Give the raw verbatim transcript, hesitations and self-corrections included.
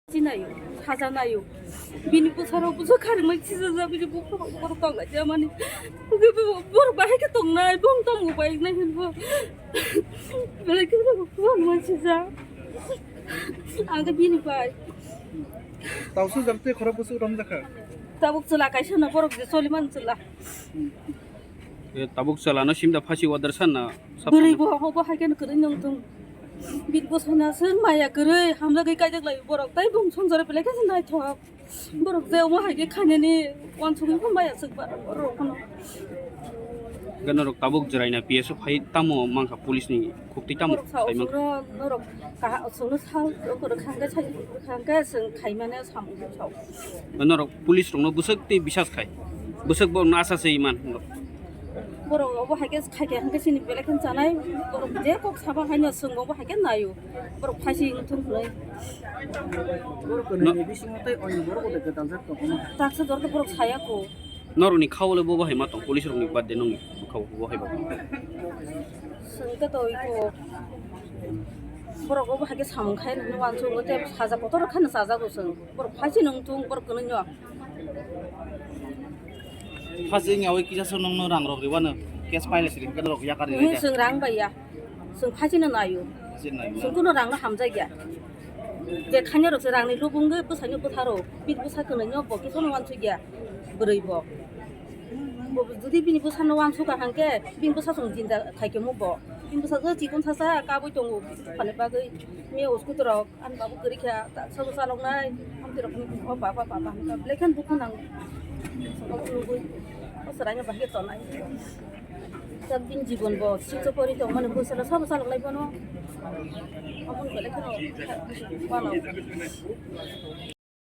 Sinayo, sajanayo. Bini bwsarok bwsa kharimai sijajak, bini bukhuk borok tonglaijak mani. Borok bahai khe tongnai, bong tongo bai nai hinbo. Belai khe borok tongma sijak. Ang khe bini bai. Tausu jang tei khorok bwswk romjakha. Tabuk chwla kaisa no borok je choliman chwla. E, tabuk chwla no simda phasi order sanna. Bwrwi bo obo hai khe kwrwi nung thung. Bini bwsana swng maya kwrwi hamjagwi kaijak lai borok tai bung songjora belai khe naithok. Borok je omo hai khe khainani uansugwi phan maya swk ba borok phano. Gana rok tabuk jwraina P S o phai tamo mangkha police ni khuk twi tamo Borok sao sai mangkha. Chwngno norok kaha chwngno sao khangkhe sai khangkhe chwng khaimane samung sao. Norok police rokno bwswk tei bisas khai. Bwswk borokno asa se iman. Borok obo hai khe khai khe hwnkhe chini belai khe chanai. Borok je kok saba haino chwng obo hai khe naio. Borok phaisi wng thung hwnwi. Borok No- kwnwi ni bisingo tei oini borok bo kwtal jak tongo. Taksa dor khe borok saya kho. Norokni khao le bo bahai ma tong, police rokni birthday nongni khao bo bahai ba. Chwng khe to iko borok obo hai khe samung khai nini uansuk tei saja kotor kheno chajago chwng. Borok phaisi nung thung, borok kwnwi no. Phasi wngya oi kisa so nongno rang rok ribano case file siri khe rok yakar Nini rinai. Chwng rang bai ya. Chwng phaisi no naio. Chwng naio. Chwng kuno rang no hamjak ya. Je khaina rok se rang ni lubung ge bwsai no bwtharo. Bini bwsa kwnwi no bo kisa no uansuk ya. Bwrwi bo. Bo jodi bini bwsa no uansuk ka hangke bini bwsa chwng jinda khai khe mo bo. Bini bwsa je chikon sasa kabui tongo. Phani bagwi me uskutu rok. Ani babu kwrwi kha, ta sabo chaloknai, amtwi rok hwnwi, "O baba, baba," hwnwi kha, belai kheno dukhu nango. Sabo nugwi, o chwraino bahai khe tonai. Ta bini jibon bo, siksa pori tongmani, bwsala sabo chaloknai bono. Aboni belai kheno, wano.